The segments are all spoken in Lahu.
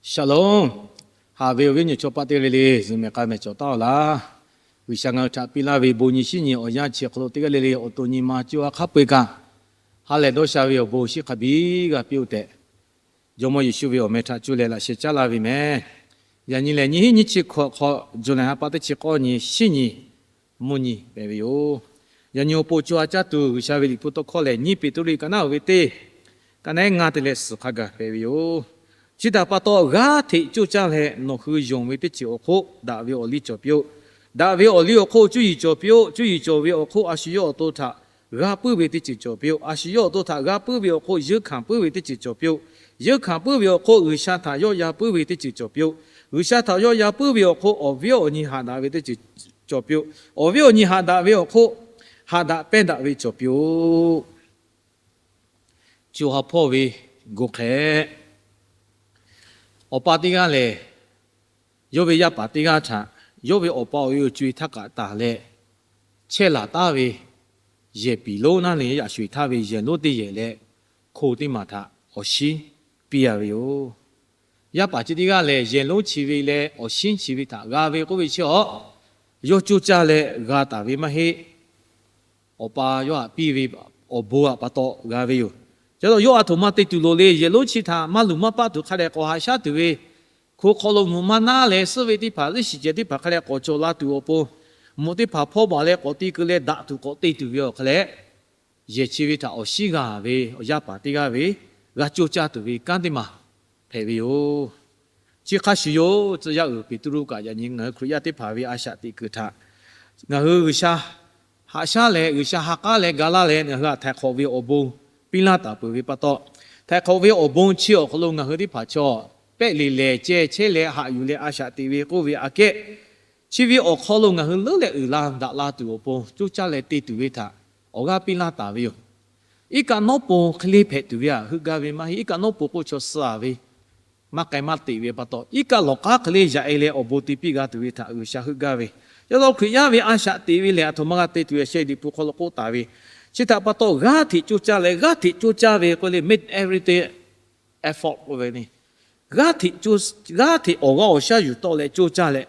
Shalom. Haꞈ ve awˬ viˉ awˬ nyi chaw paˆ teˇ g'aˇ le le, zuhꞈ mehˬ k'a mehˬ cawˬ taˉ-aw laˇ. G'uiˬsha ngaˬ hui htaꞈ piˇ laˇ ve bon nyi shinˉ nyi awˬ yanˇ chi awˬ hk'aw lo teˇ g'aˇ le le awˬ to nyi ma co ha hk'a peu-eˬ kaꞈ, ha lehˬ dawˇ sha ve awˬ bon shinˉ hk'a biˇ g'a piˇ-oˆ tehꞈ, Jawˇmawˇ Yeˍsuˆ ve awˬ meh htaꞈ cuˇ leh laꞈ sheh caˉ laˇ ve meh. Yaꞈ nyi lehˬ, nyiˇ hinˉ nyiˇ chi hkawꞈ hk'aw, July ha pa teˇ chi k'awˇ nyi shinˉ nyi mvuhˇ nyi hpehꞈ ve yoˬ. Yaꞈ nyi awˬ pon co ha caˇ tuˬ G'uiˬsha ve Liꞈ hpu tawˇ hkawˇ lehˬ, nyiˇ Peˍtruˆ ka naˉ uiˍ ve teˇ, ka naˉ ngaˇ te leh suhˍ hk'a gaˬ hpehꞈ ve yoˬ. Chi htaꞈ pa taw, g'aˇ hteꞈ coˇ caˇ leh nawˬ hui yonˍ ve teˇ ceuˬ awˬ hk'oˆ daꞈ ve awˬ liˇ cawˬ piˇ-oˆ. Daꞈ ve awˬ liˇ awˬ hk'oˆ cuˇ yiˍ cawˬ piˇ-oˆ. Cuˇ yiˍ cawˬ ve awˬ hk'oˆ a shu yawˇ awˬ to htaꞈ g'a puiˉ ve teˇ ceuˬ cawˬ piˇ-oˆ. A shu yawˇ awˬ to htaꞈ g'a puiˉ ve awˬ hk'oˆ yeunˇ hkanˍ puiˉ ve teˇ ceuˬ cawˬ piˇ-oˆ. Yeunˇ hkanˍ puiˉ ve awˬ hk'oˆ G'uiˬsha htaꞈ yawˆ yan puiˉ ve teˇ ceuˬ cawˬ piˇ-oˆ. G'uiˬsha htaꞈ yawˆ yan puiˉ ve awˬ hk'oˆ awˬ viˉ awˬ nyi haꞈ daꞈ ve teˇ ceuˬ cawˬ piˇ-oˆ. Awˬ viˉ awˬ nyi haꞈ daꞈ ve awˬ hk'oˆ haꞈ daꞈ pehnˇ daꞈ ve cawˬ piˇ-oˆ. Co ha hpawˇ ve go hk'ehꞈ. Awˬ pa teˇ g'aˇ lehˬ, yawˇ ve yaˇ paˍ teˇ g'aˇ htaꞈ yawˇ ve awˬ pa awˬ e awˬ co-e htaˇ kaꞈ tanˬ leh, chehˇ laˬ taˉ ve yehˬ piˍ lonˉ naˉ leh yaꞈ sho-eˬ htaˇ ve yehˬ lonˉ teˇ yehˬ leh hko teˇ maˬ htaꞈ awˬ shinˉ piˇ-a ve yoˬ. Yaˇ paˍ chi teˇ g'aˇ lehˬ, yehˬ lonˉ chi ve leh awˬ shinˉ chi ve htaꞈ g'a ve k'oˆ ve chi-a, yawˇ coˇ caˇ leh g'a taˍ ve maˇ heˆ. Awˬ pa yawˇ htaꞈ piˇ ve awˬ bon htaꞈ pa taw g'a ve yoˬ. Chi pa taw yawˇ a htoꞈ ma te tuˬ loˍ le. Yehˬ lonˉ chi htaꞈ maˇ luˬ maˇ paˆ tuˬ hk'a dehꞈ k'awꞈ haꞈ shaˉ tuˬ ve, hko hk'aw lo mvuhꞈ ma naˉ leh suhˉ ve teˇ hpaˍ, liˇ shiˍ cehˬ teˇ hpaˍ hk'a dehꞈ k'awꞈ cawˬ la tuˬ awˬ pon, mvuhꞈ teˇ hpaˍ hpawˇ baˬ leh k'awꞈ te keu leh daꞈ tuˬ k'awꞈ te tuˬ ve awˬ hk'a leh, yehˬ chi ve htaꞈ awˬ shinˉ g'a ve awˬ yaˇ paˍ teˇ g'aˇ ve g'a coˇ caˇ tuˬ ve kanˉ teˇ maˬ hpehꞈ ve yoˬ. Chi hk'a shuˍ yoˬ. Tcuh yaˇ uiˍ Peˍtruˆ kaꞈ yaꞈ nyi ngaˬ hui Hkriꞈ yaˇ teˇ hpaˍ ve a shaꞈ teꞈ kuiˬ htaꞈ ngaˬ hui G'uiˬsha haꞈ shaˉ leh G'uiˬsha ha k'aˉ leh ga laˇ leh ngaˬ hui htaꞈ htaiˍ hk'awꞈ ve awˬ bon piˇ laˇ taˍ peuˬ ve pa taw, htaiˍ hk'awꞈ ve awˬ bon chi awˬ hk'aw lo ngaˬ hui teˇ hpaˍ chaw pehˆ le lehˬ ceh chehˇ leh haꞈ yuˬ leh a shaꞈ teꞈ ve k'oˆ ve aꞈ kehˉ, chi ve awˬ hk'aw lo ngaˬ hui leuˉ leh uiˍ la daꞈ la tuˬ awˬ pon coˇ caˇ leh te tuˬ ve htaꞈ awˬ g'aˇ piˇ laˇ taˍ ve yoˬ. Iˉ kaˆ nawˉ pon hk'e le hpehꞈ tuˬ ve htaꞈ heuˆ gaˇ ve maˇ heˆ. Iˉ kaˆ nawˉ pon k'o chaw suh-a ve maˇ k'ai maˇ teꞈ ve pa taw, iˉ kaˆ lawˬ k'aˉ hk'e le yaꞈ-e leh awˬ bon te piˇ g'a tuˬ ve htaꞈ G'uiˬsha heuˆ gaˇ ve. Yaꞈ hk'aˇ Hkriꞈ yaˇ ve a shaꞈ teꞈ ve lehˬ, aˬ htoꞈ ma g'a te tuˬ ve sheh Liꞈ hpu hk'aw lo k'oˆ taˍ ve, chi htaꞈ pa taw g'aˇ hteꞈ coˇ caˇ leh g'aˇ hteꞈ coˇ caˇ ve k'oˆ le, make everything effort k'oˆ ve le. G'aˇ hteꞈ, g'aˇ hteꞈ awˬ g'aˇ awˬ shaˉ yuˬ tawˆ leh coˇ caˇ leh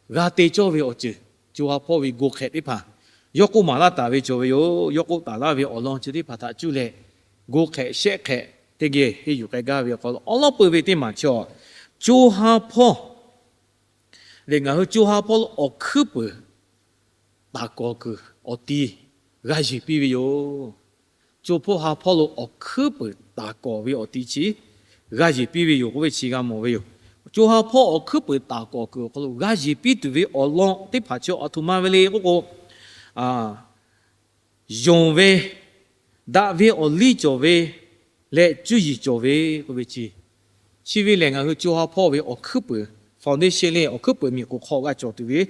g'a te cawˇ ve awˬ ceuˬ, co ha hpawˇ ve go hk'ehꞈ teˇ hpaˍ yawˇ k'oˆ maˍ laˇ taˍ ve cawˬ ve yoˬ. Yawˇ k'oˆ taˍ laˇ ve awˬ lawn chi teˇ hpaˍ htaꞈ cuˇ leh go hk'ehꞈ shehˆ hk'ehꞈ teˇ geh henˇ yuˬ k'ai gaˇ ve awˬ hk'aw lo awˉ lawˉ peuˬ ve teˇ maˬ chaw, co ha hpawˇ lehˬ, ngaˬ hui co ha hpawˇ lo awˬ hkuiˉ peuˍ taˍ kawˍ kuiˬ awˬ ti g'a yeˬ piˇ ve yoˬ. Co hpawˇ ha hpawˇ lo awˬ hkuiˉ peuˍ taˍ kawˍ ve awˬ ti chi g'a yeˬ piˇ ve yoˬ k'oˆ ve chi g'a mawˬ ve yoˬ. Co ha hpawˇ awˬ hkuiˉ peuˍ taˍ kawˍ kuiˬ awˬ hk'aw lo g'a yeˬ piˇ tuˬ ve awˬ lawn teˇ hpaˍ chi aˬ htoꞈ ma ve le k'oˆ k'o, yonˍ ve, daꞈ ve awˬ liˇ cawˬ ve leh cuˇ yiˍ cawˬ ve k'oˆ ve chi, chi ve lehˬ ngaˬ hui co ha hpawˇ ve awˬ hkuiˉ peuˍ foundation leh awˬ hkuiˉ peuˍ miˬ k'oˍ hk'aw g'a cawˬ tuˬ ve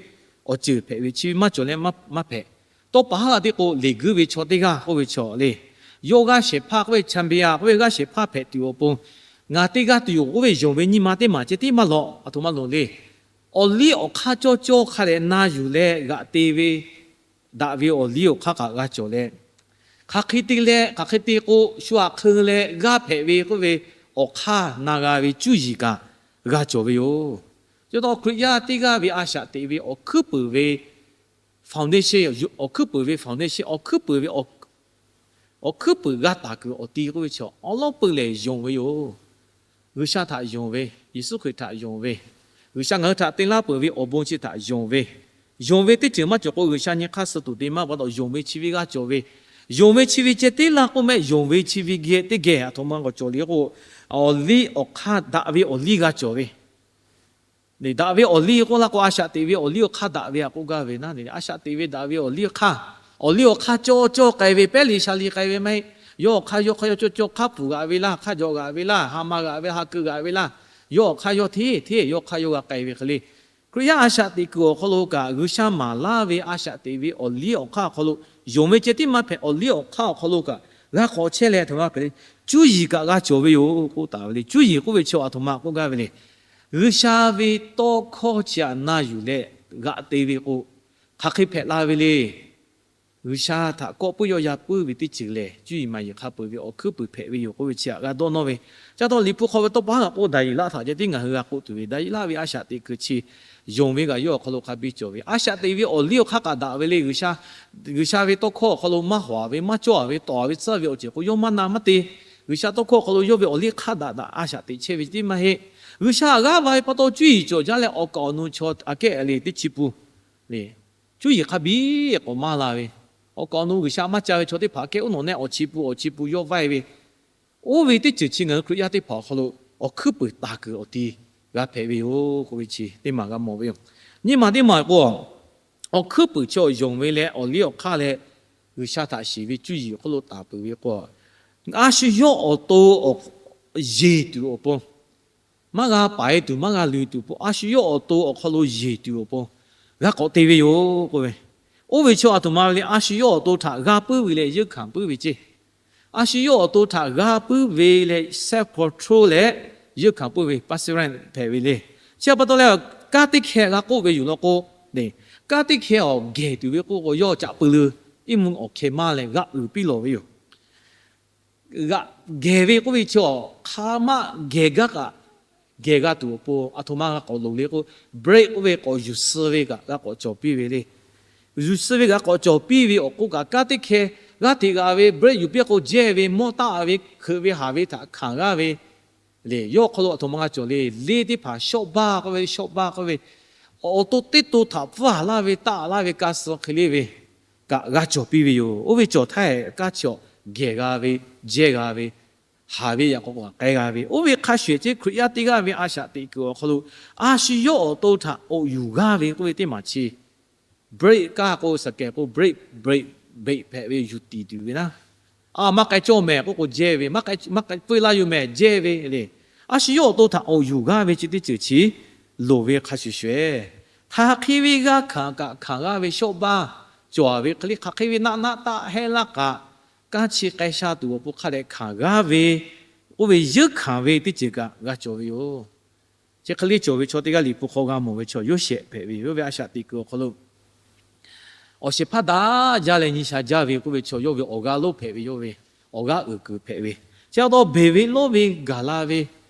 awˬ ceuˬ hpehꞈ ve, chi ve maˇ cawˬ leh maˇ hpehꞈ. Tawˇ pa haˉ g'a te k'o, leˬ guiˇ ve chaw teˇ g'aˇ k'oˆ ve chaw le, yawˇ g'aˇ shehˍ hpaˇ k'oˆ ve, championˍ k'oˆ ve g'aˇ shehˍ hpaˇ hpehꞈ tuˬ awˬ pon, ngaˬ teˇ g'aˇ tuˬ yoˬ k'oˆ ve yonˍ ve nyi ma teˇ maˬ ceh tiˉ maˇ lawꞈ, aˬ htoꞈ ma loˍ le. Awˬ liˇ awˬ hk'aˇ cawˇ cawˇ hk'a dehꞈ na yuˬ leh g'aꞈ te ve, daꞈ ve awˬ liˇ awˬ hk'aˇ kaꞈ g'a cawˬ leh, hk'aˬ hk'e te leh hk'aˬ hk'e te k'o shu aꞈ hk'eu leh g'aˇ hpehꞈ ve k'oˆ ve awˬ hk'aˇ na g'a ve cuˇ yiˍ kaꞈ g'a cawˬ ve yoˬ. Chi pa taw Hkriꞈ yaˇ teˇ g'aˇ ve a shaꞈ teꞈ ve awˬ hkuiˉ peuˍ ve foundation, awˬ hkuiˉ peuˍ ve foundation, awˬ hkuiˉ peuˍ ve awˬ hkuiˉ peuˍ g'a taˍ kuiˬ awˬ ti k'oˆ ve chi awˉ lawˉ peuˬ lehˬ yonˍ ve yoˬ. G'uiˬsha htaꞈ yonˍ ve, Yeˍsuˆ Hkriꞈ htaꞈ yonˍ ve, G'uiˬsha ngaˬ hui htaꞈ te laˇ peuˬ ve awˬ bon chi htaꞈ yonˍ ve, yonˍ ve teˇ ceuˬ maˇ cawˬ k'o G'uiˬsha nyi hk'aˇ suh tuˬ te maˇ pa taw yonˍ ve chi ve g'a cawˬ ve, yonˍ ve chi ve ceh tiˉ laˇ k'oˆ mehˆ, yonˍ ve chi ve geh teˇ geh aˬ htoꞈ ma k'awꞈ cawˬ le k'o, awˬ liˇ awˬ hk'aˇ daꞈ ve awˬ liˇ g'a cawˬ ve, daꞈ ve awˬ liˇ k'oˆ laˇ k'o a shaꞈ teꞈ ve awˬ liˇ awˬ hk'aˇ daꞈ ve htaꞈ k'oˆ gaˇ ve naˉ, a shaꞈ teꞈ ve daꞈ ve awˬ liˇ awˬ hk'aˇ, awˬ liˇ awˬ hk'aˇ cawˇ cawˇ k'ai ve pehˉ le sha le k'ai ve maˇ heˆ. Yawˇ awˬ hk'aˇ yawˇ hk'aˇ yawˇ cawˇ cawˇ hk'aˉ pfuhˍ g'aꞈ ve laˇ, hk'aˇ jaw g'aꞈ ve laˇ, ha ma g'aꞈ ve, ha keu g'aꞈ ve laˇ, yawˇ awˬ hk'aˇ yawˇ hteˇ hteˇ yawˇ hk'aˇ yawˇ g'a k'ai ve hk'e le. Hkriꞈ yaˇ a shaꞈ teꞈ kuiˬ awˬ hk'aw lo kaꞈ G'uiˬsha maˍ laˇ ve a shaꞈ teꞈ ve awˬ liˇ awˬ hk'aˇ awˬ hk'aw lo, yonˍ ve ceh tiˉ maˇ hpehꞈ awˬ liˇ awˬ hk'aˇ awˬ hk'aw lo kaꞈ g'a k'awꞈ chehˇ leh aˬ htoꞈ ma hpehꞈ le, cuˇ yiˍ kaꞈ g'a cawˬ ve yoˬ k'oˆ taˍ ve le. Cuˇ yiˍ k'oˆ ve chi aˬ htoꞈ ma k'oˆ gaˇ ve le. G'uiˬsha ve tawˇ hkawˇ chi htaꞈ na yuˬ leh g'aꞈ te ve k'o, hk'aˬ hk'e hpehꞈ la ve le. G'uiˬsha htaꞈ kawˆ puiˉ yawˆ yan puiˉ ve teˇ ceuˬ lehˬ, cuˇ yiˍ maˍ yiˍ hk'a peuˬ ve awˬ hkuiˉ puiˍ hpehꞈ ve yoˬ k'oˆ ve chi htaꞈ g'a dawˇ nawˇ ve. Chi pa taw Liꞈ hpu hk'aw ve tawˇ pa haˉ g'aꞈ k'oˆ Daˍyeˍlaˆ htaꞈ ceh tiˉ ngaˬ hui g'a k'oˆ tuˬ ve, Daˍyeˍlaˆ ve a shaꞈ teꞈ kuiˬ chi yonˍ ve kaꞈ yawˇ awˬ hk'aw lo hk'a biˇ cawˬ ve, a shaꞈ teꞈ ve awˬ liˇ awˬ hk'aˇ k'aꞈ daꞈ ve le. G'uiˬsha, G'uiˬsha ve tawˇ hkawˇ awˬ hk'aw lo maˇ hawˍ ve, maˇ cawˇ ve, tawˍ ve tcuhˉ ve awˬ ceuˬ k'o yawˇ maˇ na maˇ te. G'uiˬsha tawˇ hkawˇ awˬ hk'aw lo yawˇ ve awˬ liˇ hk'aˇ daꞈ daꞈ a shaꞈ teꞈ chehˇ ve teˇ maˇ heˆ. G'uiˬsha g'aˇ va ve pa taw cuˇ yiˍ cawˬ jaˇ leh awˬ kaˍ awˬ nu chaw aꞈ kehˉ le teˇ chi pun le, cuˇ yiˍ hk'a biˇ k'awꞈ maˇ la ve, awˬ kaˍ awˬ nu G'uiˬsha maˇ ca ve chaw teˇ hpaˍ aꞈ kehˉ uˉ nawꞈ nehˆ awˬ chi pun awˬ chi pun yawˇ vaiˇ ve, oˇ ve teˇ ceuˬ chi ngaˬ hui Hkriꞈ yaˇ teˇ hpaˍ awˬ hk'aw lo awˬ hkuiˉ puiˍ taˍ kuiˬ awˬ ti g'a hpehꞈ ve yoˬ k'oˆ ve chi teˇ maˬ g'a mawˬ ve yoˬ. Nyiˇ maˬ teˇ maˬ k'o, awˬ hkuiˉ puiˍ chi awˬ yonˍ ve leh awˬ liˇ awˬ hk'aˇ leh G'uiˬsha htaꞈ shiˍ ve cuˇ yiˍ awˬ hk'aw lo taˍ peuˬ ve k'o, a shu yawˇ awˬ to yeˬ tuˬ awˬ pon, maˇ g'a paˍ e tuˬ maˇ g'a luˬ tuˬ pon, a shu yawˇ awˬ to awˬ hk'aw lo yeˬ tuˬ awˬ pon g'a k'awꞈ te ve yoˬ k'oˆ ve. Oˇ ve chaw aˬ htoꞈ ma ve le, a shu yawˇ awˬ to htaꞈ g'a puiˉ ve leh yeunˇ hkanˍ puiˉ ve ceˇ. A shu yawˇ awˬ to htaꞈ g'a puiˉ ve leh self control leh yeunˇ hkanˍ puiˉ ve perseverance hpehꞈ ve le. Chi pa taw leh, kanˉ teˇ hkeh g'a k'oˆ ve yoˬ law k'o, kanˉ teˇ hkeh awˬ gehˬ tuˬ ve k'oˆ k'o, yawˇ caꞈ pui leuˬ iˉ mvuhˇ awˬ hkeh maˇ leh g'aꞈ uiˍ piˇ lawˬ ve yoˬ. G'aꞈ gehˬ ve k'oˆ ve chi awˬ hk'aˇ maˇ gehˬ gaˇ kaꞈ gehˬ g'a tuˬ awˬ pon aˬ htoꞈ ma g'a k'awꞈ loˍ le k'o, brake k'oˆ ve k'awꞈ yuˬ suh ve kaꞈ g'a k'awꞈ cawˬ piˇ ve le. Yuˬ suh ve kaꞈ k'awꞈ cawˬ piˇ ve awˬ k'oˆ kaꞈ, kanˉ teˇ hkeh g'aˇ hteꞈ g'aꞈ ve brake yuˬ piˇ k'o jehˇ ve, mawˇ taˆ ve, hkeuꞈ ve haˍ ve htaꞈ hkanˍ g'aˇ ve le. Yawˇ awˬ hk'aw lo aˬ htoꞈ ma g'a cawˬ le, leˇ teˇ hpaˍ shawˆ baˇ k'oˆ ve, shawˆ baˇ k'oˆ ve, awˬ to teˇ to htaꞈ pfuhˇ haˍ laˇ ve, taˆ laˇ ve, ka suh hk'e le ve kaꞈ g'a cawˬ piˇ ve yoˬ. Oˇ ve cawˬ htaˇ kaˇ chi awˬ gehˬ g'a ve, jehˇ g'a ve, haˍ ve yaꞈ k'aw k'awꞈ k'ai g'a ve, oˇ ve hk'a shuˍ ehꞈ ceh Hkriꞈ yaˇ teˇ g'aˇ ve a shaꞈ teꞈ kuiˬ awˬ hk'aw lo a shu yawˇ awˬ to htaꞈ awˬ yuˬ g'aˇ ve k'oˆ ve teˇ maˬ chi, brake kaˇ k'o, saˍkehˍ k'o brake, brake, brake hpehꞈ ve yuˬ tiˍ tuˬ ve naˉ. A, maˇ k'ai cawˇ mehˍ k'oˆ k'o jehˇ ve, maˇ k'ai peuˇ laˇ yoˬ mehˍ jehˇ ve le. A shu yawˇ awˬ to htaꞈ awˬ yuˬ g'aˇ ve chi teˇ ceuˬ chi loˍ ve hk'a shuˍ shuˍ ehꞈ, hk'aˬ hk'e ve g'a hkanˍ kaꞈ hkanˍ g'aˇ ve shawˆ baˇ cawˬ ve hk'e le, hk'aˬ hk'e ve naˆ naˆ taˆ hehˉ laˇ kaꞈ, kanˉ chi k'ai sha tuˬ awˬ pon hk'a dehꞈ hkanˍ g'aˇ ve, oˇ ve yeunˇ hkanˍ ve teˇ ceuˬ kaꞈ g'a cawˬ ve yoˬ. Chi hk'e le cawˬ ve chaw teˇ g'aˇ Liꞈ hpu hk'aw g'a mawˬ ve chaw Yoˇsehꞈ hpehꞈ ve yoˬ. Oˇ ve a shaꞈ teꞈ kuiˬ awˬ hk'aw lo awˬ shehˍ hpaˇ daꞈ jaˇ leh nyi sha jaˇ ve k'oˆ ve chaw yawˇ ve awˬ g'aˇ lonˉ hpehꞈ ve, yawˇ ve awˬ g'aˇ uiˍ kuiˬ hpehꞈ ve. Chi pa taw beˬ ve lawˇ ve gaˬ la ve,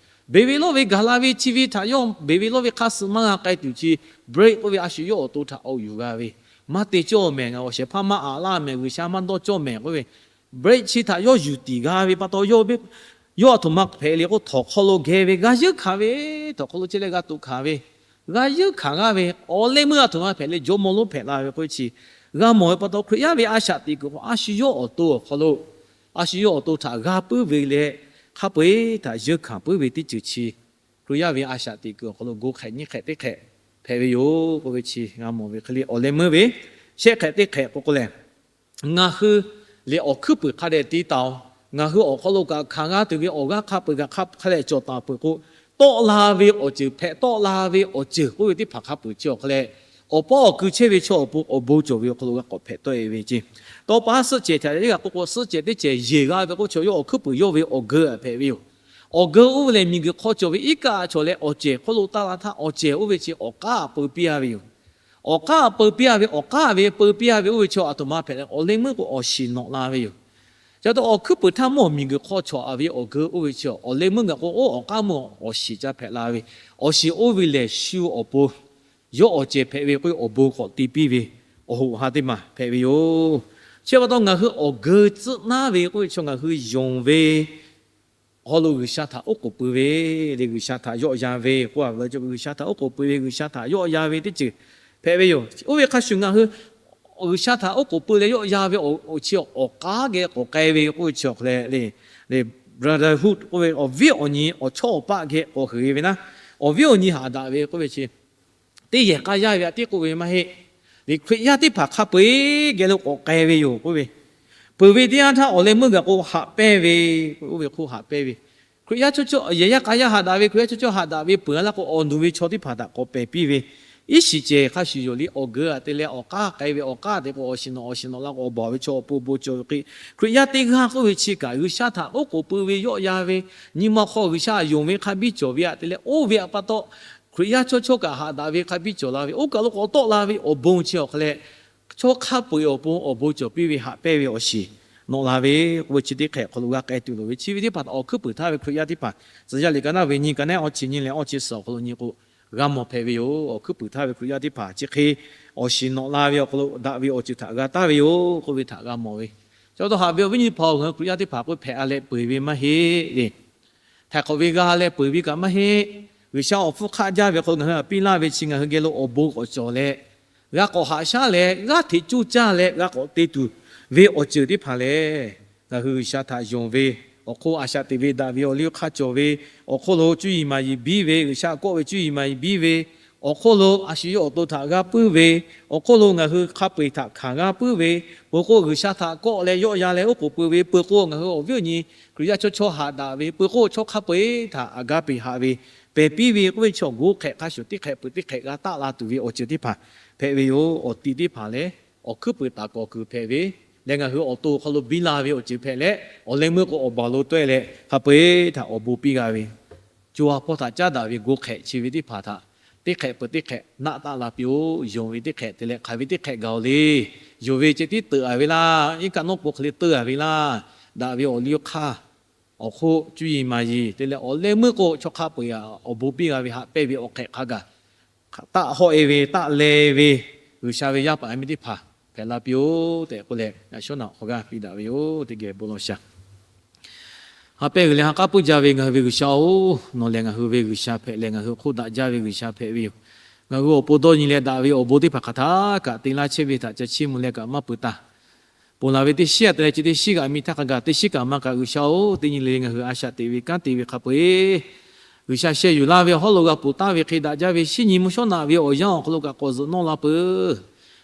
beˬ ve lawˇ ve gaˬ la ve chi ve htaꞈ yawˇ beˬ ve lawˇ ve hk'a suh maˇ g'a k'ai tuˬ chi, brake k'oˆ ve a shu yawˇ awˬ to htaꞈ awˬ yuˬ g'a ve, maˇ te cawˇ mehˍ, ngaˬ awˬ shehˍ hpaˇ maˇ aꞈ laˇ mehˍ, G'uiˬsha maˇ dawˇ cawˇ mehˍ k'oˆ ve, brake chi htaꞈ yawˇ yuˬ tiˍ g'a ve pa taw, yawˇ aˬ htoꞈ ma hpehꞈ le k'o, htawnˍ hk'aw lo geh ve g'a yeunˇ hkanˍ ve, htawnˍ hk'aw lo chehˇ leh g'a toꞈ hkanˍ ve, g'a yeunˇ hkanˍ g'a ve, awˬ leh meuˇ aˬ htoꞈ ma hpehꞈ le, jawˇmawˇ lonˉ hpehꞈ la ve k'oˆ ve chi g'a mawˬ ve pa taw, Hkriꞈ yaˇ ve a shaꞈ teꞈ kuiˬ k'o, a shu yawˇ awˬ to awˬ hk'aw lo, a shu yawˇ awˬ to htaꞈ g'a puiˉ ve leh hk'a peu-eˬ htaꞈ yeunˇ hkanˍ puiˉ ve teˇ ceuˬ chi, Hkriꞈ yaˇ ve a shaꞈ teꞈ kuiˬ awˬ hk'aw lo go hk'ehꞈ nyiˇ hk'ehꞈ teˇ hk'ehꞈ hpehꞈ ve yoˬ k'oˆ ve chi g'a mawˬ ve hk'e le. Awˬ leh meuˇ ve shehˆ hk'ehꞈ teˇ hk'ehꞈ k'o k'o lehˬ, ngaˬ hui lehˬ awˬ hkuiˉ puiˍ hk'a dehꞈ te taˍ-oˬ. Ngaˬ hui awˬ hk'aw lo kaꞈ hkanˍ g'a tuˬ ve awˬ g'aˇ hk'a peu-eˬ kaꞈ hk'a hk'a dehꞈ cawˬ taˍ peuˬ k'o, tawˆ la ve awˬ ceuˬ, hpehꞈ tawˆ la ve awˬ ceuˬ k'oˆ ve teˇ hpaˍ hk'a peu-eˬ chi awˬ hk'a leh, awˬ pawˆ awˬ ku chehˇ ve chaw awˬ pon awˬ bon cawˬ ve awˬ hk'aw lo g'a k'awꞈ hpehꞈ tawˆ e ve ceˇ. Tawˇ pa suhˆ cehˬ htaꞈ g'a k'oˆ k'o, suhˆ cehˬ teˇ cehˬ yeˬ g'a ve k'o, chaw yawˇ awˬ hkuiˉ puiˍ yawˇ ve awˬ geu hpehꞈ ve yoˬ. Awˬ geu oˇ ve lehˬ, miˬguiˬ hk'aw cawˬ ve iˉ kaˆ chaw leh awˬ cehˬ hk'oˆ lo taˆ la htaˇ, awˬ cehˬ oˇ ve chi awˬ k'aˉ peu piˇ a ve yoˬ. Awˬ k'aˉ peu piˇ a ve, awˬ k'aˉ ve peu piˇ a ve oˇ ve chi aˬ htoꞈ ma hpehꞈ leh, awˬ leh meuˇ k'o awˬ shiˍ nawꞈ la ve yoˬ. Chi pa taw awˬ hkuiˉ puiˍ htaˇ mawˇ miˬguiˬ hk'aw cawˬ a ve awˬ geu oˇ ve chi awˬ leh meuˇ gaˬ k'o, oˇ awˬ k'aˉ meuˇ awˬ shiˍ ca hpehꞈ la ve, awˬ shiˍ oˇ ve lehˬ shu awˬ pon yawˇ awˬ cehˬ hpehꞈ ve k'o, awˬ bon k'awꞈ te piˇ ve awˬ hoꞈ ha teˇ maˬ hpehꞈ ve yoˬ. Chi pa taw ngaˬ hui awˬ geu tcuhˆ naˉ ve k'oˆ ve chi ngaˬ hui yonˍ ve awˬ hk'aw lo G'uiˬsha htaꞈ oˉ k'oˍ pui ve le, G'uiˬsha htaꞈ yawˆ yan ve k'oˆ a ve, G'uiˬsha htaꞈ oˉ k'oˍ pui ve, G'uiˬsha htaꞈ yawˆ yan ve teˇ ceuˬ hpehꞈ ve yoˬ. Oˇ ve hk'a shuˍ ngaˬ hui G'uiˬsha htaꞈ oˉ k'oˍ pui leh yawˆ yan ve awˬ chi awˬ k'aˉ geh k'awꞈ k'ai ve k'oˆ ve chi awˬ hk'aw leh le, brotherhood k'oˆ ve awˬ viˉ awˬ nyi awˬ chawˇ awˬ paˆ geh k'awꞈ heuˬ e ve naˉ, awˬ viˉ awˬ nyi haꞈ daꞈ ve k'oˆ ve chi teˇ yehˬ k'aˇ yaˇ ve aꞈ tiˉ k'oˆ ve maˇ heˆ. Liꞈ Hkriꞈ yaˇ teˇ hpaˍ hk'a peu-eˬ geh lo k'awꞈ k'ai ve yoˬ k'oˆ ve, peuˬ ve teˇ yanˇ htaˇ awˬ leh meuˇ gaˬ k'o haꞈ pehnˇ ve, oˇ ve hk'oˆ haꞈ pehnˇ ve, Hkriꞈ yaˇ chaw chaw yehˬ yaˇ k'aˇ yaˇ haꞈ daꞈ ve, Hkriꞈ yaˇ chaw chaw haꞈ daꞈ ve peuˬ a laˇ k'o, awˬ nu ve chaw teˇ hpaˍ htaꞈ k'awꞈ pehˬ piˇ ve, iˉ shiˍ cehˬ hk'a shuˍ yoˬ le. Awˬ geu aꞈ te leh awˬ k'aˉ k'ai ve, awˬ k'aˉ te k'o awˬ shiˍ nawꞈ, awˬ shiˍ nawꞈ la k'o awˬ baˬ ve chaw awˬ pon bon cawˬ ve hk'e, Hkriꞈ yaˇ teˇ g'aˇ k'oˆ ve chi kaꞈ G'uiˬsha htaꞈ oˉ k'oˍ pui ve yawˆ yan ve, nyi ma hk'aw G'uiˬsha yonˍ ve hk'a biˇ cawˬ ve aꞈ te leh, oˇ ve aꞈ pa taw Hkriꞈ yaˇ chaw chaw kaꞈ haꞈ daꞈ ve hk'a biˇ cawˬ la ve, oˇ kaˬ lo k'awꞈ tawˆ la ve awˬ bon chi awˬ hk'aw leh chaw hk'a peu-eˬ awˬ pon awˬ bon cawˬ piˇ ve haꞈ pehnˇ ve awˬ shiˍ nawꞈ la ve k'oˆ ve chi teˇ hk'ehꞈ awˬ hk'aw lo g'a k'ai tuˬ loˍ ve. Chi ve teˇ hpaˍ htaꞈ awˬ hkuiˉ puiˍ htaˇ ve Hkriꞈ yaˇ teˇ hpaˍ tcuh yaˇ liꞈ ka naˇ ve nyi ka neˉ awˇ chi nyi leh awˇ chi suhˍ awˬ hk'aw lo nyi k'o, g'a mawˬ hpehꞈ ve yoˬ. Awˬ hkuiˉ puiˍ htaˇ ve Hkriꞈ yaˇ teˇ hpaˍ chi hk'e awˬ shiˍ nawꞈ la ve awˬ hk'aw lo daꞈ ve awˬ ceuˬ htaꞈ g'a taˍ ve yoˬ k'oˆ ve htaꞈ g'a mawˬ ve. Chi pa taw haꞈ ve awˬ viˉ nyi teˇ hpaˍ-oˬ, ngaˬ hui Hkriꞈ yaˇ teˇ hpaˍ k'oˆ hpehꞈ a leh peu-eˬ ve maˇ heˆ le. Htaiˍ hk'awꞈ ve g'a leh peu-eˬ ve kaꞈ maˇ heˆ. G'uiˬsha awˬ hpfuhˇ hk'aˆ jaˇ ve hk'aw lo ngaˬ hui htaꞈ piˇ laˇ ve chi ngaˬ hui geh lo awˬ bon k'awꞈ cawˬ leh, g'a k'awꞈ haꞈ shaˉ leh, g'aˇ hteꞈ coˇ caˇ leh g'a k'awꞈ te tuˬ ve awˬ ceuˬ teˇ hpaˍ lehˬ, ngaˬ hui G'uiˬsha htaꞈ yonˍ ve awˬ hk'oˆ a shaꞈ teꞈ ve daꞈ ve awˬ liˇ awˬ hk'aˇ cawˬ ve awˬ hk'oˆ lo cuˇ yiˍ maˍ yiˍ biˇ ve, G'uiˬsha kawˆ ve cuˇ yiˍ maˍ yiˍ biˇ ve awˬ hk'oˆ lo a shu yawˇ awˬ to htaꞈ g'a puiˉ ve, awˬ hk'oˆ lo ngaˬ hui hk'a peu-eˬ htaꞈ hkanˍ g'a puiˉ ve, peuˬ k'o G'uiˬsha htaꞈ kawˆ leh yawˆ yan leh oˉ k'oˍ pui ve, peuˬ k'o ngaˬ hui awˬ viˉ awˬ nyi Hkriꞈ yaˇ chaw chaw haꞈ daꞈ ve, peuˬ k'o chaw hk'a peu-eˬ htaꞈ a g'a peꞈ haꞈ ve, pehˬ piˇ ve k'oˆ ve chaw goˇ hk'ehꞈ hk'a shuˍ teˇ hk'ehꞈ peuˬ teˇ hk'ehꞈ g'a taˆ la tuˬ ve awˬ ceuˬ teˇ hpaˍ hpehꞈ ve yoˬ. Awˬ tiꞈ teˇ hpaˍ lehˬ, awˬ hkuiˉ puiˍ taˍ kawˍ kuiˬ hpehꞈ ve leh, ngaˬ hui awˬ to awˬ hk'aw lo biˇ la ve awˬ ceuˬ hpehꞈ leh, awˬ leh meuˇ k'o awˬ baˬ lo tawehˇ leh hk'a peu-eˬ htaꞈ awˬ bon piˇ g'a ve, co ha hpawˇ htaꞈ caˉ daꞈ ve goˇ hk'ehꞈ chi ve teˇ hpaˍ htaꞈ teˇ hk'ehꞈ peuˬ teˇ hk'ehꞈ naˆ taˆ la piˇ-oˆ. Yonˍ ve teˇ hk'ehꞈ te leh hk'aˬ ve teˇ hk'ehꞈ gaˬ-oˬ le. Yonˍ ve ceh tiˉ teuꞈ a ve laˇ. Iˉ kaˆ nawˉ po hk'e le teuˆ a ve laˇ. Daꞈ ve awˬ liˇ awˬ hk'aˇ awˬ hk'oˆ cuˇ yiˍ maˍ yiˍ te leh awˬ leh meuˇ k'o chaw hk'a peu-eˬ awˬ bon piˇ g'a ve haꞈ pehnˇ ve awˬ hk'ehꞈ hk'a gaˬ taˆ hawˆ-e ve taˆ leh ve G'uiˬsha ve yaˇ paˍ yaˇ miˇ teˇ hpaˍ hpehꞈ la piˇ-oˆ tehꞈ k'oˆ leh, yaꞈ shawˉ naꞈ awˬ g'aˇ piˇ daꞈ ve yoˬ. Teˇ geh bon lawˬ shaˍ. Ha pehˇ g'uiˬ leh ha k'aˉ puiˉ jaˇ ve ngaˬ hui ve G'uiˬsha-oˬ, nawˬ lehˬ ngaˬ hui ve G'uiˬsha hpehꞈ leh ngaˬ hui hk'oˆ daꞈ jaˇ ve G'uiˬsha hpehꞈ ve yoˬ. Ngaˬ hui awˬ pon dawˇ nyi leh daꞈ ve awˬ bon teˇ hpaˍ hk'aˬ htaˇ kaꞈ te laˇ chehˇ ve htaꞈ ca chiˇ mvuh leh kaꞈ maˇ peuˬ taˍ. Ponˬ laˬ ve teˇ shiˉ a te leh chi teˇ shiˉ kaꞈ miˬ htaˇ hk'a gaˬ teˇ shiˉ kaꞈ maˇ kaꞈ G'uiˬsha-oˬ, teˇ nyi le le ngaˬ hui a shaꞈ teꞈ ve kanˉ te ve hk'a peu-eˬ G'uiˬsha sheh yuˬ laˇ ve awˬ hawˉ lo g'a ponˬ taˍ ve hk'e daꞈ jaˇ ve shinˉ nyi mvuhˇ shawˉ naꞈ ve awˬ yanˇ awˬ hk'aw lo kaꞈ k'awꞈ zuhꞈ nawˇ la peuˬ.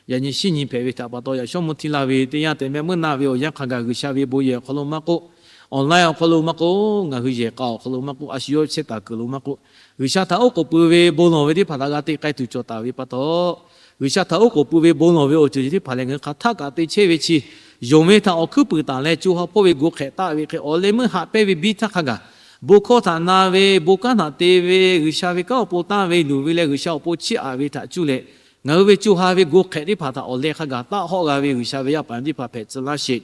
Yaꞈ nyi shinˉ nyi hpehꞈ ve htaꞈ pa taw yaꞈ shawˉ mvuh hti la ve teˇ yanˇ tehꞈ mehˆ meuˇ naˆ ve awˬ yanˇ hk'a gaˬ G'uiˬsha ve bon yehˬ awˬ hk'aw lo maˇ k'oˆ, online awˬ hk'aw lo maˇ k'oˆ, ngaˬ hui yehˬ k'a awˬ hk'aw lo maˇ k'oˆ, a shu yawˇ chehˇ taˍ kuiˬ lo maˇ k'oˆ, G'uiˬsha htaꞈ oˉ k'oˍ pui ve bon lawˬ ve teˇ hpaˍ htaꞈ g'a te k'ai tuˬ cawˬ taˍ ve pa taw, G'uiˬsha htaꞈ oˉ k'oˍ pui ve bon lawˬ ve awˬ ceuˬ chi teˇ hpaˍ lehˬ ngaˬ hui hk'aˬ htaˇ kaꞈ te chehˇ ve chi, yonˍ ve htaꞈ awˬ hkuiˉ puiˍ taˍ leh co ha hpawˇ ve goˇ hk'ehꞈ taˆ ve hk'e awˬ leh meuˇ haꞈ pehnˇ ve biˇ htaˇ hk'a gaˬ, bon hkawˇ htaꞈ na ve, bon kanˉ htaꞈ te ve, G'uiˬsha ve kanˉ awˬ pon tanˇ ve luˬ ve leh G'uiˬsha awˬ pon chiˇ aꞈ ve htaꞈ cuˇ leh, ngaˬ hui ve co ha ve goˇ hk'ehꞈ teˇ hpaˍ htaꞈ awˬ leh hk'a gaˬ taˆ hawˆ g'a ve G'uiˬsha ve yaˇ paˍ yaˇ miˇ teˇ hpaˍ hpehꞈ tcuh laˇ sheˍ.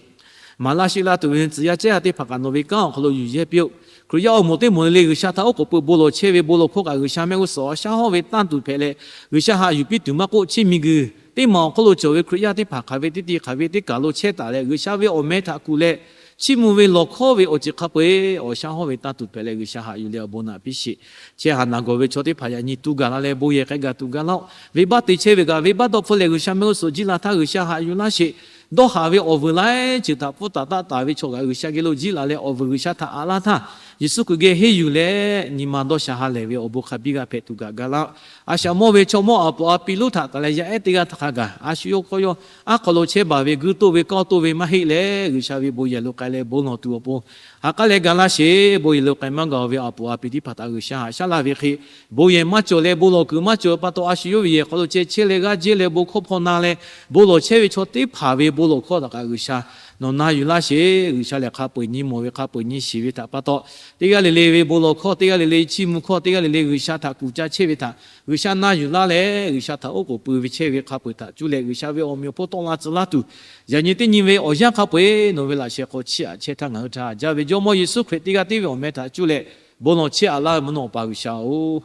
Maˍ laˇ sheˆ laˇ tuˬ ve tcuh yaˇ cehˇ ha teˇ hpaˍ kaꞈ nawˬ ve kanˉ awˬ hk'aw lo yuˬ yehˇ piˇ-oˆ. Hkriꞈ yaˇ awˬ moˍ teˇ moˍ le le G'uiˬsha htaꞈ oˉ k'oˍ pui bon lawˬ chehˇ ve bon lawˬ hkawˇ kaꞈ G'uiˬsha mehˆ g'uˇ suhˍ awˬ shaˉ hawˇ ve tanˇ tuˬ hpehꞈ leh, G'uiˬsha haꞈ yuˬ piˇ tuˬ maˇ k'oˆ, chi miˬguiˬ teˇ maˬ awˬ hk'aw lo cawˬ ve Hkriꞈ yaˇ teˇ hpaˍ hk'aˬ ve teˇ ti hk'aˬ ve teˇ kaˬ lo chehˇ taˍ leh G'uiˬsha ve awˬ meh htaꞈ kuˬ leh chiˇ mvuh ve lawˬ hkawˇ ve awˬ ceuˬ hk'a peu-eˬ awˬ shaˉ hawˇ ve tanˇ tuˬ hpehꞈ leh G'uiˬsha haꞈ yuˬ leh awˬ bon naꞈ piˇ sheˍ. Chehˇ ha naˬ gawˬ ve chaw teˇ hpaˍ yaꞈ nyi tu gaˬ la leh bon yehˬ k'ai gaˬ tuˬ ga laˇ-oˆ. Venˇbaˆ te chehˇ ve kaꞈ venˇbaˆ dawˇ hpfuhˇ leh G'uiˬsha mehˆ g'uˇ suhˍ jiˇ la htaˇ G'uiˬsha haꞈ yuˬ laˇ sheˍ. Dawˇ haˍ ve awˬ vuiˬ laiˉ ceuˬ htaꞈ pfuhˇ taˍ taˆ taˍ ve chaw kaꞈ G'uiˬsha geh lo jiˇ la leh awˬ vuiˬ G'uiˬsha htaꞈ aꞈ laˇ htaˇ, Yeˍsuˆ Hkriꞈ geh henˇ yuˬ leh nyi ma dawˇ sha ha lehˬ ve awˬ bon hk'a biˇ g'a hpehꞈ tuˬ kaꞈ ga laˇ-oˆ. A shaꞈ mawˇ ve chaw mawˇ aˬ puˍ a pi lonˉ htaꞈ taˍ leh yaˇ ehˉ teˇ g'aˇ htaꞈ hk'a gaˬ a shu yawˇ hkawˇ yawˇ aˉ hk'aw lo chehˇ baˬ ve guiˇ toˆ ve kawˇ toˆ ve maˇ heˆ leh G'uiˬsha ve bon yehˬ lo k'ai leh bon lawˬ tuˬ awˬ pon ha k'aˉ leh ga laˇ sheˍ. Bon yehˬ lo k'ai maˇ gaˬ ve aˬ puˍ a pi teˇ hpaˍ htaꞈ G'uiˬsha haꞈ shaˉ laˇ ve hk'e, bon yehˬ maˇ cawˬ leh bon lawˬ kuiˬ maˇ cawˬ pa taw a shu yawˇ ve yehˬ hk'aw lo ceh chehˇ leh g'aˇ jehˇ leh bon hkawˇ hpaw na leh bon lawˬ chehˇ ve chaw teˇ hpaˍ ve bon lawˬ hkawˇ htaꞈ kaꞈ G'uiˬsha nawˬ na yuˬ laˇ sheˍ. G'uiˬsha lehˬ hk'a peu-eˬ nyi mawˬ ve hk'a peu-eˬ nyi shiˍ ve htaꞈ pa taw, teˇ g'aˇ le le ve bon lawˬ hkawˇ, teˇ g'aˇ le le chiˇ mvuh hkawˇ, teˇ g'aˇ le le G'uiˬsha htaꞈ kuˬ ca chehˇ ve htaꞈ G'uiˬsha na yuˬ laˇ leh G'uiˬsha htaꞈ oˉ k'oˍ pui ve chehˇ ve hk'a peu-eˬ htaꞈ cuˇ leh G'uiˬsha ve awˬ meꞈ awˬ hponˇ tawˆ la tcuh laˇ tuˬ, yaꞈ nyi teˇ nyi ve awˬ yanˇ hk'a peu-eˬ nawˬ ve laꞈ sheh hk'aw chiˇ aꞈ chehˇ htaˇ ngaˬ hui htaꞈ jaˇ ve Jawˇmawˇ Yeˍsuˆ Hkriꞈ teˇ g'aˇ tiˉ ve awˬ meh htaꞈ cuˇ leh bon lawˬ chehˇ aꞈ laˇ ve mvuhˇ naw pa G'uiˬsha-oˬ,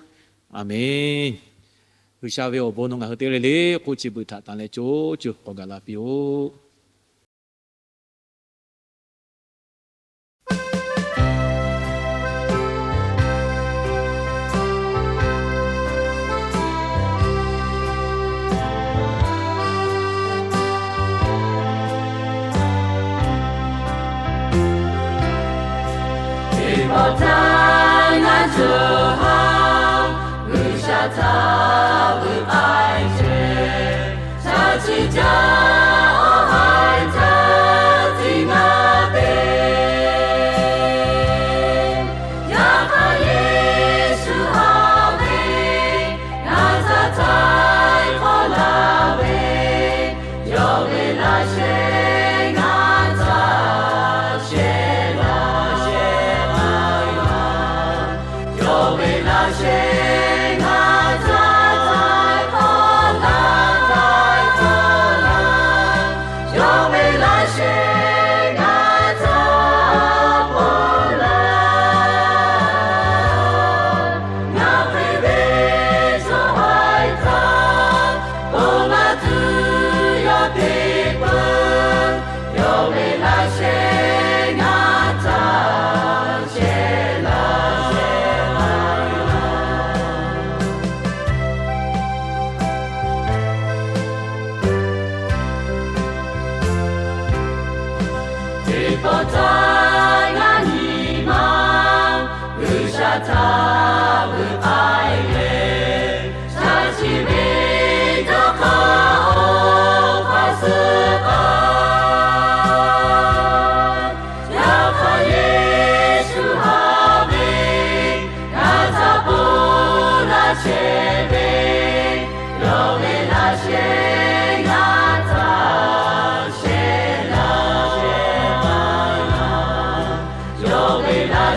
Aˍmenˇ. G'uiˬsha ve awˬ bon nawˬ ngaˬ hui teˇ g'aˇ le le k'oˆ chi beuꞈ htaꞈ tanˬ leh co co k'awꞈ gaˬ la piˇ-oˆ. Teˇ pawˆ htaˇ ngaˬ co ha G'uiˬsha htaꞈ vuiˬ k'ai chehˇ, shaˍ ciˉ jaˇ awˬ haiˬ htaˇ tiˉ ngaˬ te. Yaꞈ hk'aˇ Yeˍsuˆ haꞈ ve, ngaˬ htaꞈ htaiˍ hk'awꞈ laˇ ve, yawˇ ve laꞈ sheh ngaˬ htaꞈ shehˍ laˇ shehˍ laˇ yaˇ. Yawˇ ve laꞈ sheh ngaˬ htaꞈ htaiˍ hk'awꞈ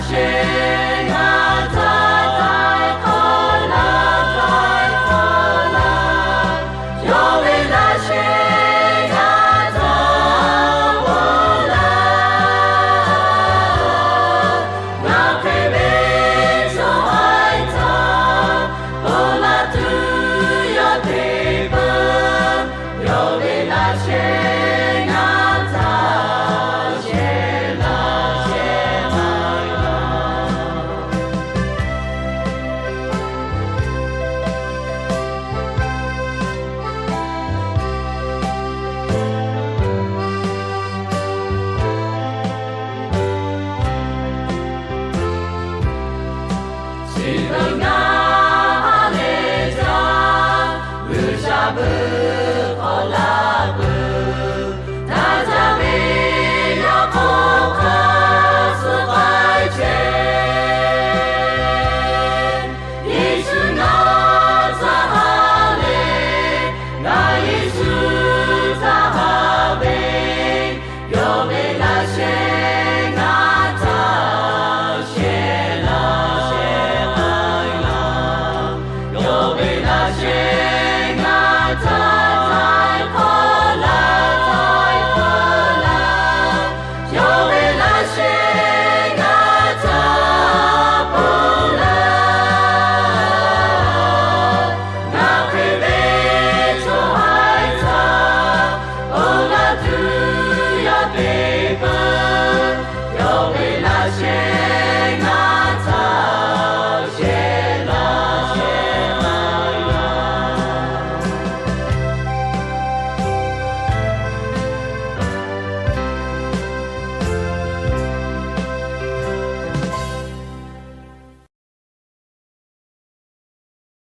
Sheˍ ngaˬ htaꞈ htaiˍ hk'awꞈ laˇ, htaiˍ hk'awꞈ laˇ. Yawˇ ve laꞈ sheh ngaˬ htaꞈ g'awˬ laˇ. Ngaˬ hk'e ve chaw haiˬ htaꞈ bon laˬ tuˬ yawˇ te peuˬ. Yawˇ ve laꞈ sheh ngaˬ htaꞈ shehˍ laˇ, shehˍ laˇ. Chi beuꞈ ngaˬ ha lehˬ jaˇ, G'uiˬsha beuꞈ k'awꞈ laˇ.